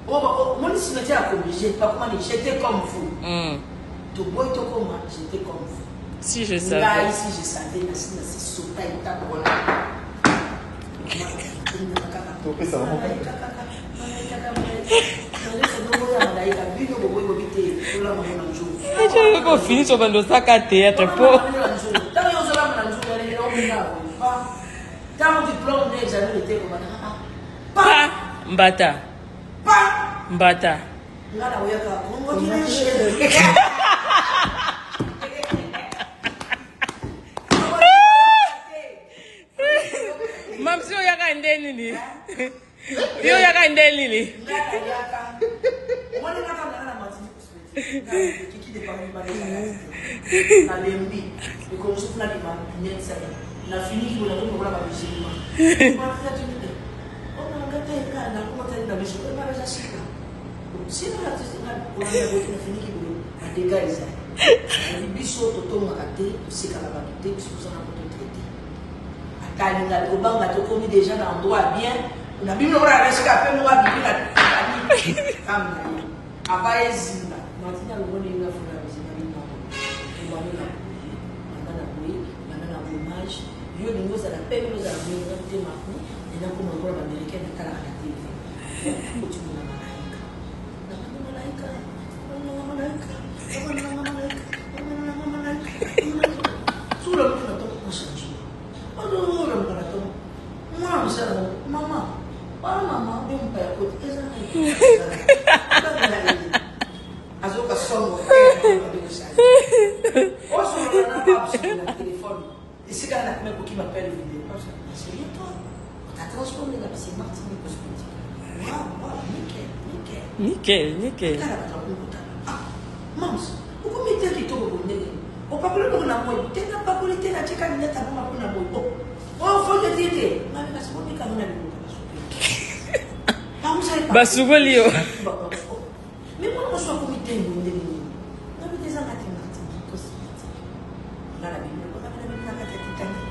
Omoni cimetière ya obligé bakoma ni j'étais comme vous. Toboyi tokoma j'étais comme vous. Si je savais. Ngai si je savais nasi nasi sota etape wana. Topesa bango. Kofinisa obanda osaka théâtre po Ntango diplôme na examen ete kobanda pa mbata pa mbata. Nga na oyaka congratulations. Mamsi, oyaka nde nini? Yo oyaka nde nini? Nga nayaka omoni nga kaka na Martinique kiki de parmi bale nalembi mikolo mosusu nabima lunette nafiniki boye nakomi lokola ba musulman. Nafiniki boye badega ezali biso totongaka te, tosekaka bato te, biso toza na koto traité atalinga kobanga. Tokomi déjà na endroit bien na bino lokola na esika mpe moko abimi na tani kame na ye ava ezinga Martina alongoni ye nga fona bizinga bino obandi na boye, banda na boye, banda na gommage. Yo olingi ozala pembe, ozala boye, nga motema enakoma lokola ba américain natalaka na TV. Otimona malaika, nabandi malaika, nabandi malaika, nabandi malaika, nabandi malaika. Sula mutu na ntongo ochange, olamuka na ntongo, mwana mosala, mama wana, mama be mopaya koti eza ngai azoka songo. Osolola na paps na telefone esika na nakoma kokima appel vidéo. Paps, souviens-toi, on t'a transformé na bisi Martinique Cosmétique. Wow, wow, nickel, nickel. Nickel, nickel. Tala bato bakomi kotala: "Ah, mams, okomi te kitoko boye, ndenge opakoli eloko na moi te?" "Napakoli te, natika linete abonga mpona boye." "O ofonde te te mami, kasi bomikango na liboka." Basukoli yo. Mais mwana mosu akomi te boye, ndenge nini? Ngabi te, ezanga te Martinique Cosmétique. Nga na bimi nga na bimi na kati ya Titanic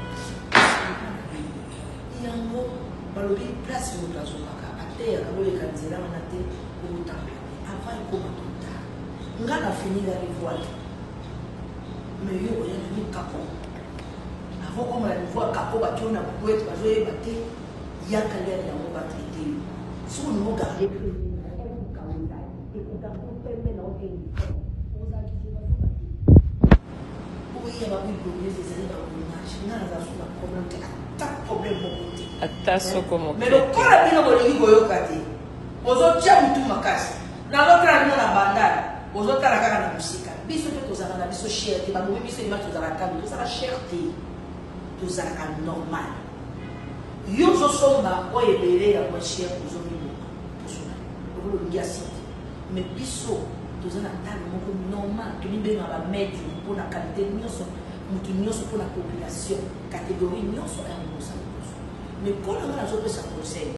yango. Balobi place moto azokaka ateyaka, boleka nzela wana te, okotambola te avant ekoma trop tard. Nga na finingaki voile, mais yo oya na mikako avant okoma na niveau ya kako, bato na boete bazoyeba te. Yaka lere yango batraite yo. Soki olingi ogarde ekogarde pembe na ote, ozalaki zobazoba te. Oya babi glorieuse ezali bagommage. Nga naza so na problème te, ata problème moko te. Ata soko moke. Mais lokola bino bolingi koyoka te, bozotia mutu makasi, nazotala bino na bandala, bozotala kaka na mosika. Biso mpe tozalaka na biso cher te, babomi biso image. Tozalaka talo, tozalaka cher te, tozalaka normal. Yo ozosomba oyo ebele ya moins cher, ozomiboma poso na yo lokola olingi acide. Mais biso toza na talo moko normal, tomibenga bamedium mpona qualité nyonso, motu nyonso, mpona population catégorie nyonso aya kobosana poso. Mais mpona nga nazopesa conseil.